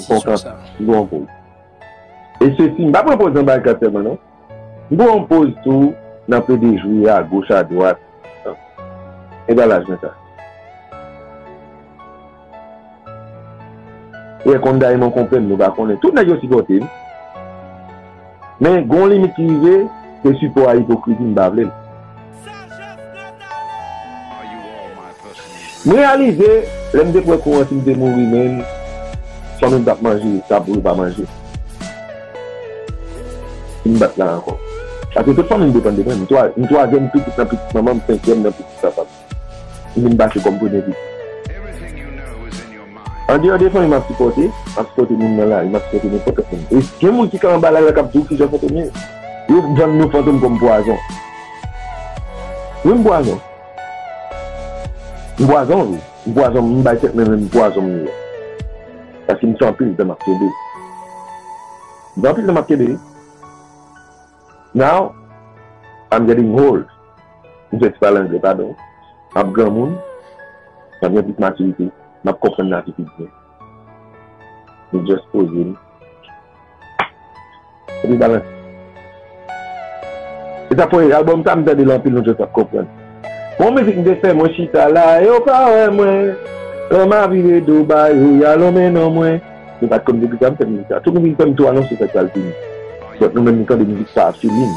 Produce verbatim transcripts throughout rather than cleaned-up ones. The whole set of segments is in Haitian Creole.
Fon kanpe, m pran yon poz. E sesi, m pa pran poz nan Barikad sèlman, non. M pran yon poz tou nan plede jwe agoch, adwat. Egalaj mwen sa. E konn dayè mwen konprann, nou pa konnen. Tout nèg yo sipòte m. Men, gon limit ki rive, se sipò a ipokrizi, m pa vle l. M reyalize, lè m te pran kou an, si m te mouri menm, fanmi m t ap manje, t ap repa manje. Si m pa t la ankò. Paske tout fanmi m depann de mwen. M twa-, m twazyèm pitit nan pitit manman m, senkyèm nan pitit papa m. M vin pase kòm premye pitit. Andeyò de fanmi m ap sipòte, m ap sipòte moun nan lari, m ap sipòte nenpòt lòt moun. E gen moun ki ka anba lari a k ap di w kijan fantom ye. Yo vann nou fantom kòm pwazon. Wi, m pwazon. M pwazon, wi. M pwazon, m bay tèt mwen menm pwazon m ye. Paske m fè anpil tan m ap kenbe. M fè anpil tan m ap kenbe, wi. Now, I'm getting old. M fè ti pale anglè, padon. M ap granmoun, m ap gen plis matirite, m ap konprann lavi pi byen. M just poze m. Epi balanse. E sa fè albòm sa m tande l anpil, nou just ap konprann. Bon mizik m te fè, mwen chita la, yo pa wè mwen. Lè m a vire do ba yo, y al lonmen non mwen. Nou pa t konn poukisa m fè mizik sa. Tout moun vin fè m tou anonse sa k pral vini. But nou menm nou tande mizik sa a feeling.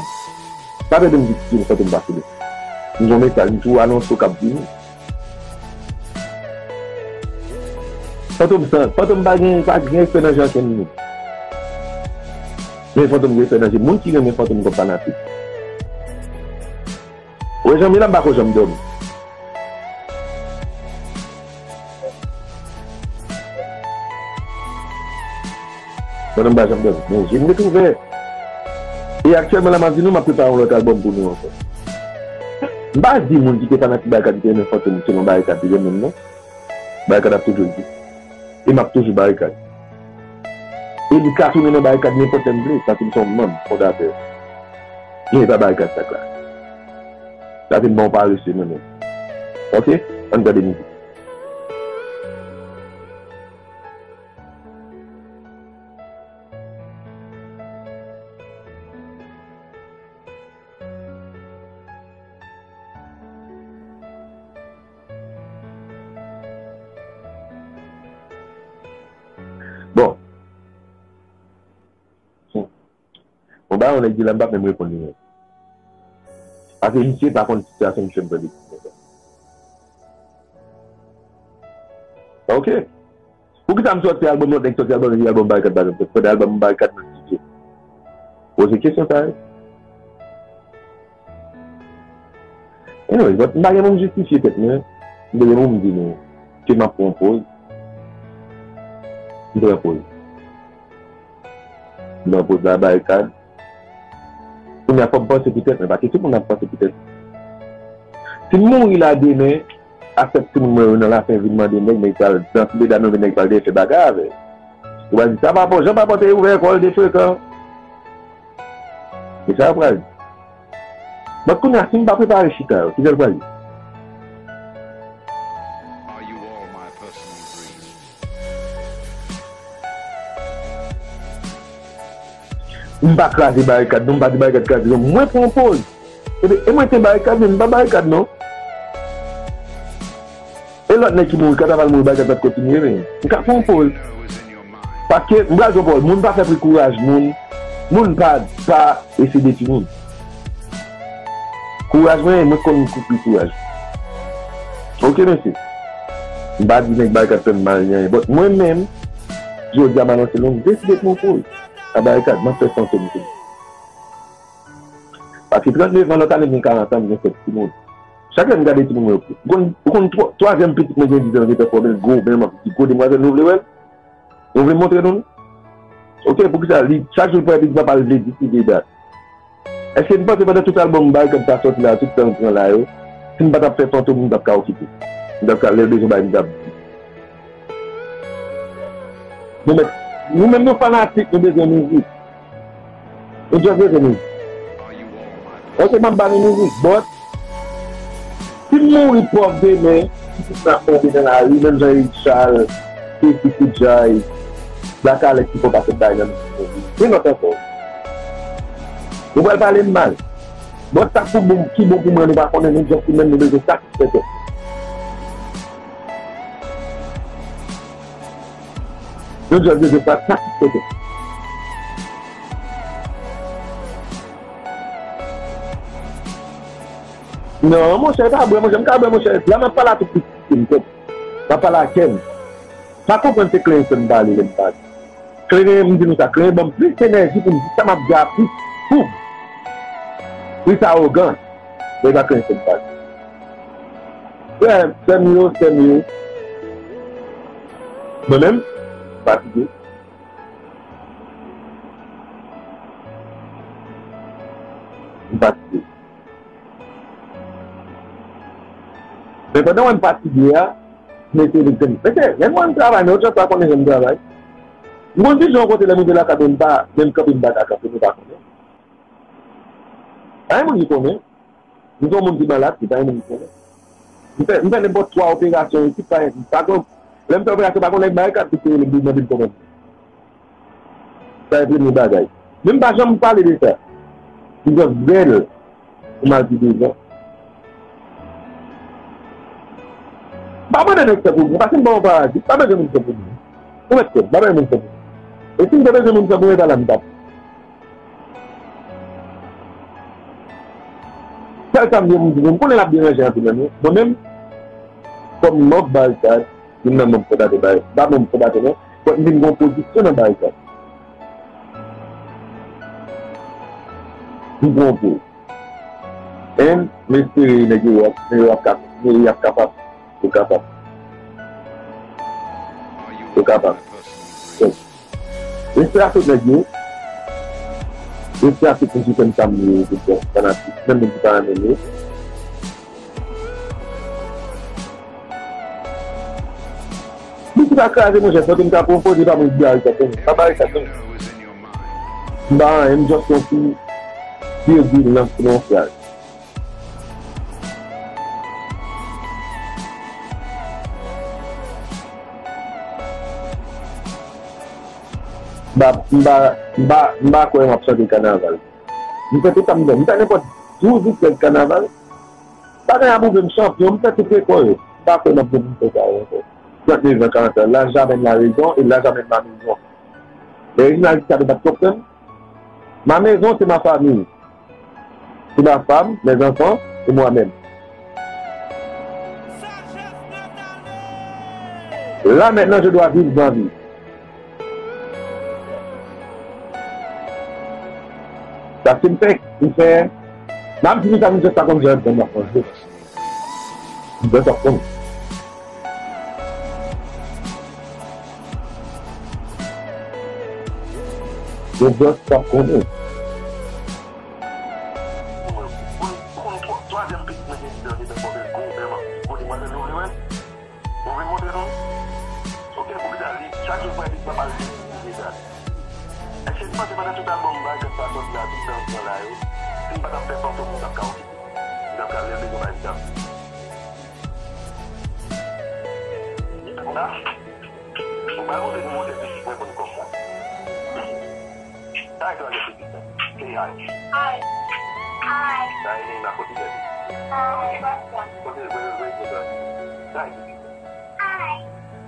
Pa tande mizik ki fè nou pa feeling. M gon mesaj, m tou anonse w k ap vini. Fantom san, Fantom pa gen, pa gen respè nan je ankenn moun. Men Fantom gen respè nan je moun ki renmen Fantom kòm fanatik. Wè, jan m ye la, m pa ko janm dòmi. Pandan m pa janm dòmi. Men je m ret ouvè. E aktyèlman la, m ap di nou, m ap prepare yon lòt albòm pou nou ankò. M pa di moun ki te fanatik Barikad, ki te renmen Fantom, se nan Barikad li renmen m, non. Barikad ap toujou egziste. E m ap toujou Barikad. E m ka tounen nan Barikad nenpòt lè m vle, paske m se yon manm fondatè. Men e pa Barikad sa k la. Sa se m pa yon parese mwen menm. Oke? Ann tande mizik. Bon. Hmm. Bon, ba yon nèg di la, m p ap menm reponn li menm. Paske misye pa konn sitiyasyon misye m pran depi konsa. Ok. Poukisa m sòti albòm, lòt nèg sòti albòm, epi albòm Barikad pa janm sòti? Fò de albòm Barikad nan sitye. Poze kesyon sa yo. Anyway, but m pa gen pou m jistifye tèt mwen. M te gen pou m di nou ke m ap pran poz. M pran poz. M pran poz la Barikad. Kounye a fò m panse pou tèt mwen, paske tout moun ap panse pou tèt. Si m mouri la demen, a sèt timoun mwen yo nan lafen vin mande nèg, nèg pral danse medam yo, nèg pral dèyè fè bagay avè yo. Yo pral di, sa pa bon, jan pa bon te ouvè kò l de frekan. E sa yo pral di. But kounye a, si m pa prepare chita yo, kijan l pral ye? M pa kraze Barikad, non, m pa di Barikad kraze, non. Mwen pran poz. E, e mwen te Barikad, men m pa Barikad, non. E lòt nèg ki mouri, Kadaval mouri, Barikad pa t kontinye, men m ka pran poz. Paske, m pral di w pawòl, moun pa fè pri kouraj moun, moun pa, pa eseye detwi moun. Kouraj mwen, mwen konn kouri kouraj. Ok, mesye. M pa di nèg Barikad fè m mal, ni anyen. But mwen menm, jodi a m anonse nou, m deside pran poz. A Barikad, m ap fè fantom tou. Paske trannde zan, lòt ane m gen karant an, m gen sèt timoun. Chak lè m gade timoun mwen yo, ou konn, ou konn twa-, twazyèm pitit mwen gen diz an, gen pèfòme l gwo, men m ap di gwo demwazèl, nou vle wè l? Nou vle m montre nou l? Ok, poukisa li, chak jou l pran epi papa l vle deside dat? Èske n panse pandan tout albòm Barikad ta sòti la, tout tan l pran la yo, si m pa t ap fè fantom, m t ap ka okipe? M t ap ka, lè l bezwen bay, m t ap di. Nou mèt, nou menm nou fanatik, nou bezwen mizik. Nou just bezwen mizik. Ok, m ap ba nou mizik, but si m mouri pòv demen, pitit m ap mande nan lari, menm jan Eric Charles, Kessy Koudjay, Black Alex ki fè w pa sot bay nan men. Gen lòt ankò. Nou pral pale m mal. Bon, sa pou bon, ki bon pou mwen, nou pa konnen, nou just menm nou bezwen satisfè tèt. Nou just bezwen pa satisfè tèt. Non, monchè, pa bwè, monchè, m ka bwè, monchè. La, m ap pale a tout pitit m, kòm. M ap pale a kè m. Pa konprann se Clinton m pale lè m pale. Clinton, m di nou sa, Clinton ban m plis enèji pou m di sa m ap di a plis fou. Plis awogan. Lè pa Clinton m pale. Frè, sè m yo, sè m yo. Mwen menm, fatige. M fatige. Men pandan w wè m fatige a, m eseye vin fè m. Mesye, menm mwen m travay, men ou jan sa konnen jan m travay. M konn di jan kote lè m rive lakay mwen, m pa menm kanpe m pa ka kanpe, nou pa konnen. Pa gen moun ki konnen. M se yon moun ki malad, men pa gen moun ki konnen. M fè, m fè nenpòt twa operasyon isit, pa gen, pa gen, lè m fè operasyon, pa gen nèg barikat ki te rele m pou mande m kòman m ye. Sa se premye bagay. Men m pa janm pale de sa. M just bèl pou m al pi devan. M pa mande nèg fè pou mwen, paske m pa yon parazit, m pa bezwen moun fè pou mwen. Ou mèt kwè m, m pa bezwen moun fè pou mwen. E si m te bezwen moun fè pou mwen, e pa la m t ap. Sèl sa m di, m di, m konnen l ap deranje anpil nan nou. Mwen menm, kòm manm Barikad, youn nan manm fondatè Barikad, m pa manm fondatè non, but m vin gen yon pozisyon nan Barikad. M pran pou. And m espere nèg yo ap, nèg yo ap kap-, nèg yo ap kapab. Yo kapab. Yo kapab. So, respè a tout nèg yo. Respè a tout moun ki fè m sa m ye, tout bon fanatik, menm moun ki pa renmen m yo. Li ki pa kraze, monchè, fòk m ta pran koze pa moun ki bay sa konnen. Pa bay sa konnen. M pa anyen, m just yon ti virgil nan, nan yon fraz. M pa, m pa, m pa, m pa kwè m ap chante kanaval. M fè tout sa m vle. M fè nenpòt douz ou trèz kanaval. Pa gen ap ouvri m chanpyon, m fè tout rekò yo. M pa kwè m ap gen pou m fè sa yo ankò. Trannde zan, karant zan, l'âge amène la raison et l'âge amène la maison. Lè Reginald di sa, nou pa t konprann. Ma maison, c'est ma famille. C'est ma femme, mes enfants et moi-même. Là maintenant, je dois vivre ma vie. Paske m fè, m fè, m ap di nou sa, m jis pa konn jan m ap manje. M just ap konnen. Yo just ap konnen. Twazyèm pitit mwen gen di an dedan bòbèl gwo bèl mwen. Kote mwen fè louvri mwen. Ou vin montre nou? Ok, pou pita li, chak jou mwen di papa l di li deja. Èske n panse pandan tout albòm bagay sa sòti la, tout dans nan la yo, si n pa t ap fè fantom, nou t ap ka okipe? Nou t ap ka leve yon bagay ki t ap. Ou pa montre nou montre pitit mwen konn kòb la. Sa e klòche pitit mwen. Say hi. Hi. Hi. Sa e Neymar kote l ye? Hi. Kote l voye voye kote l? Sa e pitit mwen. Hi.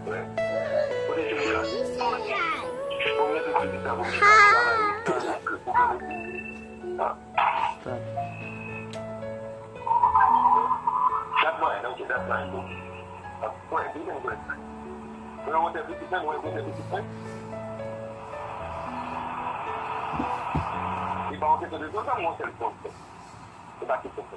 Wè. Kote Jessica? Bon, mete pitit la pou m travay. Ah. That's mine, ok, that's mine, bro. Mwen, di mwen, mwen. Mwen, mwen, te pitit mwen, mwen, mwen, te pitit mwen. Li pa yon kesyon de zòn, mwen, se l pran. Se pa kesyon de